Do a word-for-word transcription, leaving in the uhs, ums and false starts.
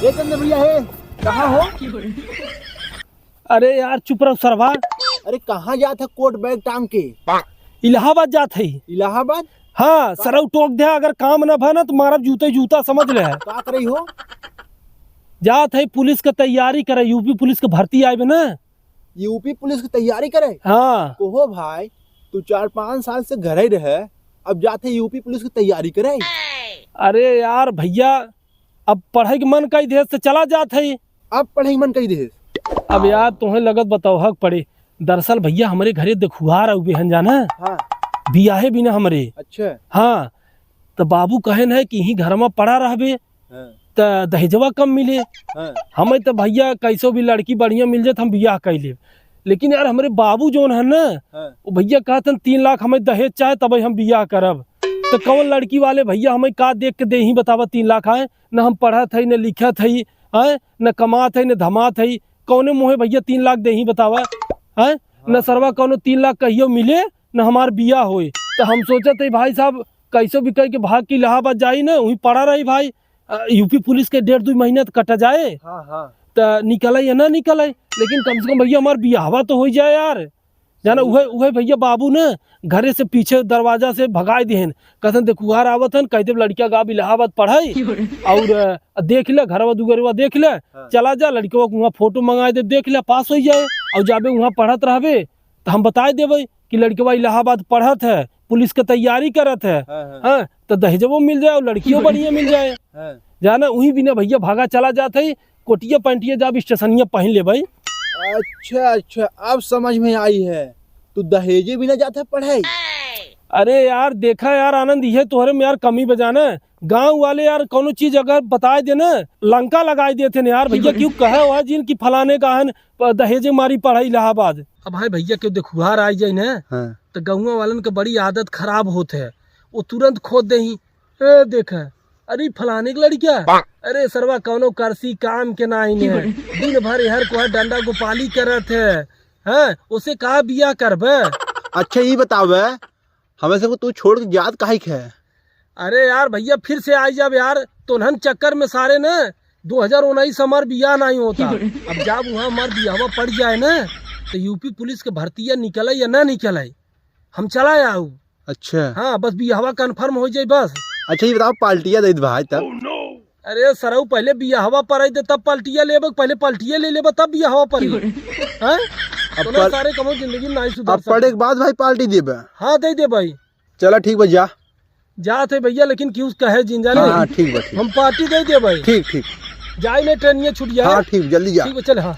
ए चंद्र भैया, हे, कहाँ हो? अरे यार, चुप रहो सरवा। अरे, कहाँ जात है कोट बैग टांग के? इलाहाबाद जात है। इलाहाबाद? हाँ, सरऊ टोक दे, अगर काम न भा ना तो मारब जूते जूता, समझ ले। का करई हो? जात है पुलिस के तैयारी करे, यूपी पुलिस के भर्ती आइबे ना। यूपी पुलिस की तैयारी करे? हाँ। कोहो भाई, तू चार पाँच साल से घरे रहे, अब जात है यूपी पुलिस की तैयारी करे? अरे यार भैया, अब पढ़े के मन कई देस त चला जात है। अब पढ़े के मन कई देस? अब यार तोहे लगत बताओ हक पड़े, दरअसल भैया हमरे घरे देखुआर आउबे हन जाना। हाँ। बियाहे बिना हमरे। अच्छा। हाँ, त बाबू कहेन है कि इहीं घर में पड़ा रहबे, हाँ। त दहेजवा कम मिले। हाँ। हमें त भैया कैसो भी लड़की बढ़िया मिल जात, हम बियाह कई लेब। लेकिन यार हमरे बाबू जौन है ना, हाँ। वो भैया कहत हन तीन लाख हमें दहेज चाहे तबे हम बियाह करब। त कौन लड़की वाले भैया हमें का देख के देही बतावा तीन लाख आए? न हम पढ़त हई, न लिखत हई, हैं? न कमात हई, न धमात हई, कौने मुँहे भैया तीन लाख देही बतावा, हैं? न हाँ। सरवा कौनो तीन लाख कहियो मिले, न हमार बियाह होए। त हम सोचत हई भाई साहब, कैसो भी कह के भाग के इलाहाबाद जाई न, वहीं पड़ा रही भाई। अ, यूपी पुलिस के डेढ़ दुई महीना त कटा जाए, हाँ, हाँ। त निकले या ना निकले, लेकिन कम से कम भैया हमार बियाहवा तो होइ जाए यार। जाना, सही। उहे, उहे भैया बाबू न घरे से पीछे दरवाजा से भगाए दिहन, कहतन देखुआर आवत हन, कह देब लड़किया गाब इलाहाबाद पढ़ाई, और, अ, देख ले घरवा दुगरवा देख ले, हाँ। चला जा लड़कवा के वहाँ फोटो मंगाए देब, देख ले पास होइ जाए, और जाबे वहाँ पढ़त रहबे त हम बताए देबे कि लड़कवा इलाहाबाद पढ़त है, पुलिस के तैयारी करत है, हाँ, हाँ। हाँ, त दहेजवो मिल जाए और लड़कियो बढ़िया मिल जाए। हाँ। जाना, उही बिना भैया भागा चला जात है, कोटिया पैंटिया जाब स्टेशनिया पहन ले भाई। अच्छा, अच्छा, अब समझ में आई है, तू दहेजे बिना जात है पढ़ाई? अरे यार, देखा यार आनंद, इहे तोहरे में यार कमी बजाना, गाँव वाले यार कौनो चीज अगर बताए देना, लंका लगाए देते न यार। भैया क्यों कहे हुआ जिन कि फलाने का हन प-, दहेजे मारी पढ़ाई इलाहाबाद। अब भाई भैया क्यों देखुआर आ जाए ना, हाँ। तो गौवा वालन के बड़ी आदत खराब होत है, वो तुरंत खोद देही, ए, देख, अरे, फलाने के लड़किया, अरे, सरवा कौनो करसी काम के नाही ने, दिन भर हर कोहा डंडा गोपाली करत है, हैं? उसे का बियाह करबे? अच्छा, ई बतावे, हमें सबको तू छोड़ के जात काहे के है? अरे यार, भैया, फिर से आई जाब यार, तोन्हन चक्कर में सारे न दो हजार उन्नीस हमार बियाह नाही होता। अब जब वहाँ हमार बियाहवा पड़ जाए न, तो यूपी पुलिस के भर्तिया निकले या ना निकले, हम चला आऊ। अच्छा। हाँ, बस बियाहवा confirm हो जाए बस। अच्छा, ये बताओ, पार्टिया दे दे भाई तब। अरे सरऊ, पहले बियाहवा पर आई दे, तब पार्टिया लेबे, पहले पार्टिया ले लेबे, तब बियाहवा पर आई। हाँ? अब तोला पर-, सारे कमो जिंदगी में नहीं सुधर अब पढ़े सकते। के बाद भाई पार्टी देबे? हाँ, दे दे भाई। चला ठीक बा, जा। जात है भैया, लेकिन क्यों कहे जिन जाने? हाँ, हाँ, ठीक बा, ठीक। हम पार्टी दे दे भाई। ठीक, ठीक। जाए नहीं, ट्रेनिया छूट जाए। हाँ, ठीक, जल्दी जा। ठीक बा, चल, हाँ।